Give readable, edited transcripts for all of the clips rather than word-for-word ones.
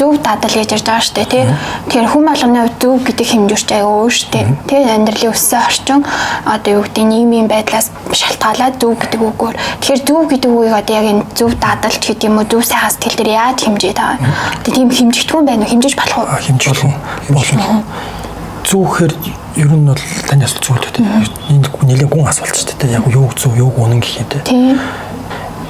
Зөв дадал гэж ярьж байгаа шүү дээ, тий. Тэгэхээр хүн болгоны хувьд зөв гэдэг хэмжүүрч аягүй өөр шүү дээ. Тий, амьдралын өссөн орчин, одоо юу гэдэг, нийгмийн байдлаас шалтгаалаад зөв гэдэг үгээр. Тэгэхээр зөв гэдэг үгийг одоо яг энэ зөв дадал ч гэдэг юм уу, зөв сайхан сэтгэл дээр яаж хэмжээд байгаа юм? Тэгээ тийм хэмжигдэхүүн байна уу? Хэмжиж болох уу? Хэмжиж болно. Зөв гэхээр ер нь бол таны асуулт зөв л дээ. Энэ нэлээд гүн асуулт шүү дээ. Яг юу зөв, юу үнэн гэх юм те.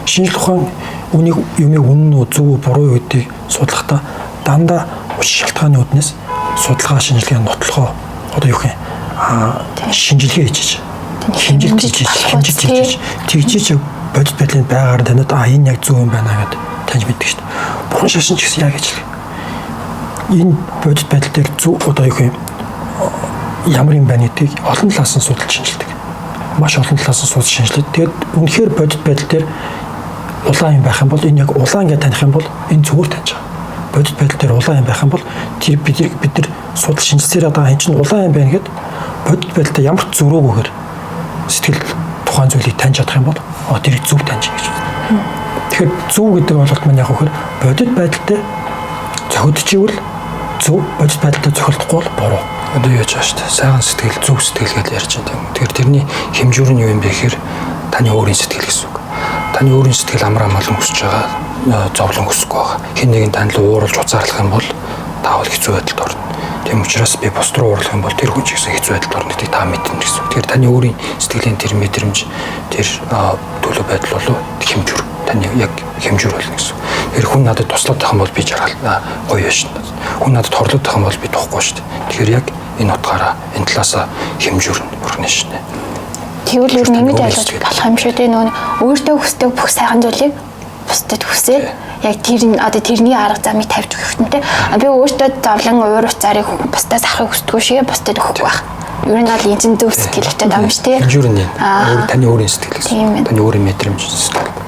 Шинжлэх ухаан үнийг, юмыг үнэн үү, зөв үү, буруу юу гэдгийг судлахдаа дандаа учир шалтгааны үүднээс судалгаа, шинжилгээ, нотлохоо, одоо юу гэх юм, шинжилгээ хийж, хэмжилт хийж, хэмжилт хийж, тэгжиж бодит байдлын байгаар таниад, а, энэ яг зөв юм байна гэдээ таньж мэддэг шүү дээ. Бурхан шашин ч гэсэн яг ажил. Энэ бодит байдал дээр зөв, одоо юу юм, ямар юм байна гэдгийг олон талаас нь судалж шинжилдэг. Маш олон талаас нь судалж шинжилдэг. Тэгээд үнэхээр бодит байдал дээр улаан юм байх юм бол энэ яг улаан гэж таних юм бол энэ зүгээр таньж байгаа. Бодит байдал дээр улаан юм байх юм бол тэр бид нар судал шинжилсээр одоо энэ чинь улаан юм байна гэд бодит байдалтай ямар ч зөрөөгүйгээр сэтгэл тухайн зүйлийг таньж чадах юм бол тэрийг зөв таньж гэж байна. Тэгэхээр зөв гэдэг ойлголт маань яг вөхөр бодит байдалтай зохидчихвэл зөв, бодит байдалтай зохилдохгүй бол буруу. Одоо юу яаж байгаа шүү дээ. Сайхан сэтгэл, зөв сэтгэл гэж ярьж байна тийм. Тэгэхээр тэрний хэмжүүр нь юу юм бэ гэхээр таны өөрийн сэтгэл гэсэн үг. Таны өөрийн сэтгэл амар амгалан өсөж байгаа, зовлон өсөхгүй байгаа. Хэн нэгэн тань руу ууралж уцаарлах юм бол та бол хэцүү байдалд орно. Тийм учраас би бусд руу уурлах юм бол тэр хүн ч гэсэн хэцүү байдалд орно гэдгийг та мэднэ гэсэн үг. Тэгэхээр таны өөрийн сэтгэлийн тэр мэдрэмж, тэр төлөв байдал болов хэмжүүр, таны яг хэмжүүр болно гэсэн. Тэгэхээр хүн надад туслаад байх юм бол би жаргал гоё шин. Хүн надад хорлоод байх юм бол би тухгүй шүү дээ. Тэгэхээр яг энэ утгаараа энэ талаасаа хэмжүүр нь бурхны шинэ. Тэгвэл ер нь ингэж ойлгож болох юм шүү дээ. Нөгөө өөртөө хүсдэг бүх сайхан зүйлийг бусдад хүсээд яг тэр нь одоо тэрний арга замыг тавьж өгөх хэрэгтэй. А би өөртөө зовлон, уур уцаарыг бусдаас авахыг хүсдэггүй шиг бусдад өгөхгүй байх. Ер нь бол энэ чинь зөв сэтгэл очиад байгаа юм шүү дээ. Хэмжүүр нь өөр таны өөрийн сэтгэл гэсэн. Таны өөрийн мэдрэмж, сэтгэл.